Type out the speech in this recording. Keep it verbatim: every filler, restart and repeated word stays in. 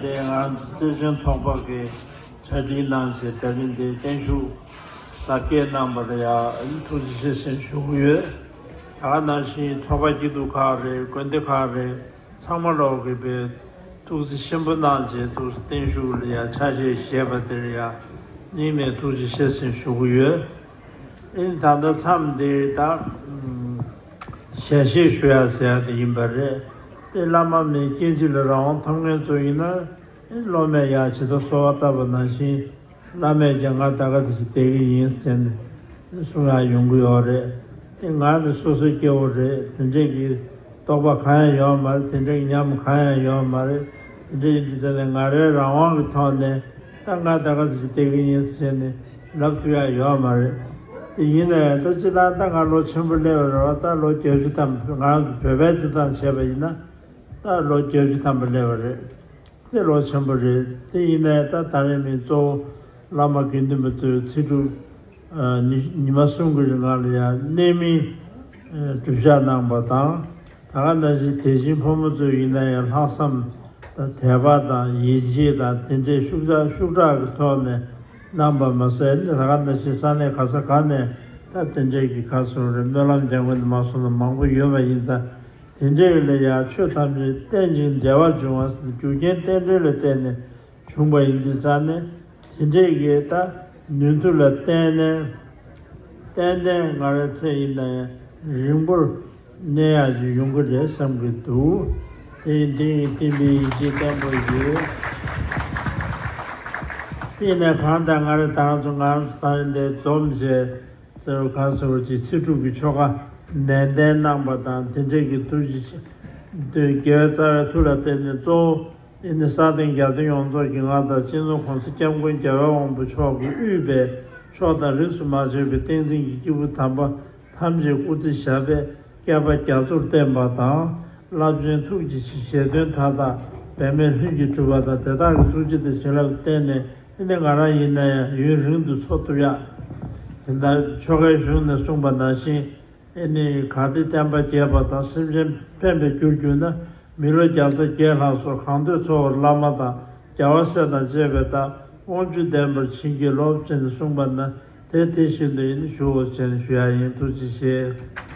ང་ཚོ་བརྩེ་ཆེན་ཚོགས་པ་གི་ཆ་འཕྲིན་གནང་བྱས་དེ་རིང་འདིར་བརྟན་བཞུགས་གཟབ་རྒྱས་གནང་བར་ཡང་ཐུགས་རྗེ་ཆེ་ཞེས་ཞུ་གི་ཡོད། ད་ག་ནང་བཞིན་ཚོགས་པ་སྐྱིད་སྡུག་ཁག་རེད། དགོན་སྡེ་ཁག་རེད། ཚང་མ་ལོག་གི་པའི་ཐུགས་རྗེ་ཆེན་པོ་གནང་བྱས་ཐུགས་རྗེ་བརྟན་བཞུགས་ལ་ཡང་ཕྱག་བཞེས་བཞེས་པ་དེར་ཡང་སྙིང་ནས་ཐུགས་རྗེ་ཆེ་ཞེས་ཞུ་གི་ཡོད། ཨིན། ད་ལྟ་མཚམས་འདིར་ད་ཞལ་བཞེས་ཞུ་ཡ་ཟེར་ཡ་དེ་ཡིན་པ་རེད། དེ་བླ་མ་མའི་སྐྱེ་འཇིག་ལ་རང་དབང་ཐོབ་མཁན་ཚོ་ཡིན་ན། སློབ་མས་ཡར་ཇི་ལྟར་གསོལ་བ་བཏབ་པ་ནང་བཞིན། བླ་མས་ཀྱང་ང་ད་ག་ཚོད་ཅིག་བསྡད་ཀྱི་ཡིན་ཟེར་ནས་གསུང་ཡག་ཡོང་གི་ཡོད་རེད། དེ་ང་ནི་སོ་སོའི་སྐྱེ་བོ་རེད། དེ་འདྲས་ཀྱི་རྟོགས་པ་གང་ཡང་ཡོད་མ་རེད། དེ་འདྲས་ཀྱི་ཉམས་གང་ཡང་ཡོད་མ་རེད། དེ་འདྲས་ཡིན་དུས་ཙང་ནས་ང་རའི་རང་དབང་གི་ཐོག་ནས་ད་ང་ད་ག་ཚོད་ཅིག་བསྡད་ཀྱི་ཡིན་ཟེར་ནས་ལབ་ཐུབ་ཡག་ཡོད་མ་རེད། དེ་ཡིན་ན་ཡང་ད་སྤྱིར་བཏང་ད་ང་ལོ་ཆེན་པོ་སླེབས་པ་རེད་བ། ད་ལོ་བརྒྱད་ཅུ་ཐམ་པ། ང་རང་ཚོ་བོད་པའི་སྤྱིར་བཏང་བྱས་པ་ཡིན་ན་ད་ལོ་བརྒྱད་ཅུ་ཐམ་པ་སླེབས་པ་རེད། དེ་ལོ་ཆེན་པོ་རེད། དེ་ཡིན་ནའི་ད་ད་རེས་མིན་གཙོ་བོ་བླ་མ་དགེ་འདུན་པ་ཚོས་ཚེ་སྒྲུབ་ཨ་ཉི་ཉི་མ་གསུམ་གྱི་རིང་ལ་ཡང་གནད་སྨིན་ཨ་སྒྲུབ་ཞག་གནང་པ་དང་། ད་ག་ནང་བཞིན་དད་ཅན་ཕོ་མོ་ཚོས་ཡིན་ན་ཡང་ལྷག་བསམ་དང་དད་པ་དང་ཡིད་ཆེས་དང་དེ་འདྲའི་ཤུགས་དྲག་ཤུགས་དྲག་གི་ཐོག་ནས་གནང་པ་མ་ཟད། ད་ག་ནང་བཞིན་ས་གནས་ག་ས་ག་ནས་ད་དེ་འདྲའི་གི་ཁ་སོ་རེ་སྨོན་ལམ་རྒྱག་མཁན་མ་སོང་ན་མང་པོ་ཡོད་པ་ཡིན་ཙང་། དེ་འདྲའི་ལ་ཡང་ཆོས་ཐམས་ཅད་རྟེན་ཅིང་འབྲེལ་བར་འབྱུང་བ་ཟེར་རྒྱུ་རྐྱེན་རྟེན་འབྲེལ་ལ་བརྟེན་ནས་བྱུང་བ་ཡིན་དུས་ཙང་ནས། དེ་འདྲའི་གི་ད་ནུས་མཐུ་ལ་བརྟེན་ནས་ཏན་ཏན་ང་རའི་ཚེ་ཡིན་ན་ཡང་རིང་པོར་གནས་ཡག་ཅིག་ཡོང་གི་རེད་བསམ་གྱི་འདུག་དེ་ཡིན་དེ་ཡིན་བསྟན་པའི་ཡིད་ཆེས་བརྟན་པོ་ཡོད། དེ་ཡིན་ན་གང་ལྟར་ང་རེ་ད་རང་ཚོ་ང་རང་ཚོ་ད་རེས་འདིར་འཛོམས་བྱས། ཟེར་བ་གང་ཟེར་བ་ཅིག་ཚེ་སྒྲུབ་ཀྱི་ཆོ་ག་ནན་ཏན་གནང་པ་དང་། དེ་འདྲས་ཀྱི་ཐུགས་རྗེ་ཆེ། དེ་རྒྱལ་བའི་རྩ་བའི་ཐུགས་ལ་བརྟེན་ནས་གཙོ་བོ་ཨེ་ནི་ས་སྟེང་རྒྱལ་བསྟན་ཡོངས་རྫོགས་ཀྱི་ང་དང་སྤྱི་ནོར་༸གོང་ས་༸སྐྱབས་མགོན་རྒྱལ་བའི་དབང་པོ་མཆོག་གིས་དབུས་པའི་ཕྱོགས་དང་རིས་སུ་མ་ཆད་པའི་བསྟན་འཛིན་གྱི་སྐྱེས་བུ་དམ་པ་ཐམས་ཅད་སྐུ་ཚེ་ཞབས་པད་བསྐལ་པ་རྒྱ་མཚོར་བརྟན་པ་དང་། རླབས་ཆེན་ཐུགས་ཀྱི་བཞེད་དོན་མཐའ་དག་འབད་མེད་ལྷུན་གྱིས་གྲུབ་པ་དང་། དེ་དག་གི་ཐུགས་རྗེ་དང་བྱིན་རླབས་བརྟེན་ནས། ཨེ་ནི་ང་རང་ཡིན་ན་ཡང་ཡུན་རིང་དུ་འཚོ་ཐུབ་ཡག་དེ་ལྟར་ཆོ་གའི་གཞུང་ནས་གསུངས་པ་ནང་བཞིན། ཨེ་ནི་གལ་ཏེ་བསྟན་པ་རྒྱས་པ་དང་སེམས་ཅན་ཕན་པའི་རྒྱུར་གྱུར་ན། མི་ལོ་བརྒྱ་རྩ་བརྒྱད་ལྷག་སོགས་གང་འདོད་འཚོ་བར་བླ་མ་དང་རྒྱལ་བ་སྲས་དང་བཅས་པའི་བདག་དབང་ཕྱུག་ལྡན་པར་བྱིན་གྱིས་རློབས་ཅེས་གསུངས་པ་ན། དེ་དེ་བཞིན་དུ་ཨེ་ནི་ཞུའོ་ཅེས་ཞུ་ཡག་ཡིན། ཐུགས་རྗེ་ཆེ།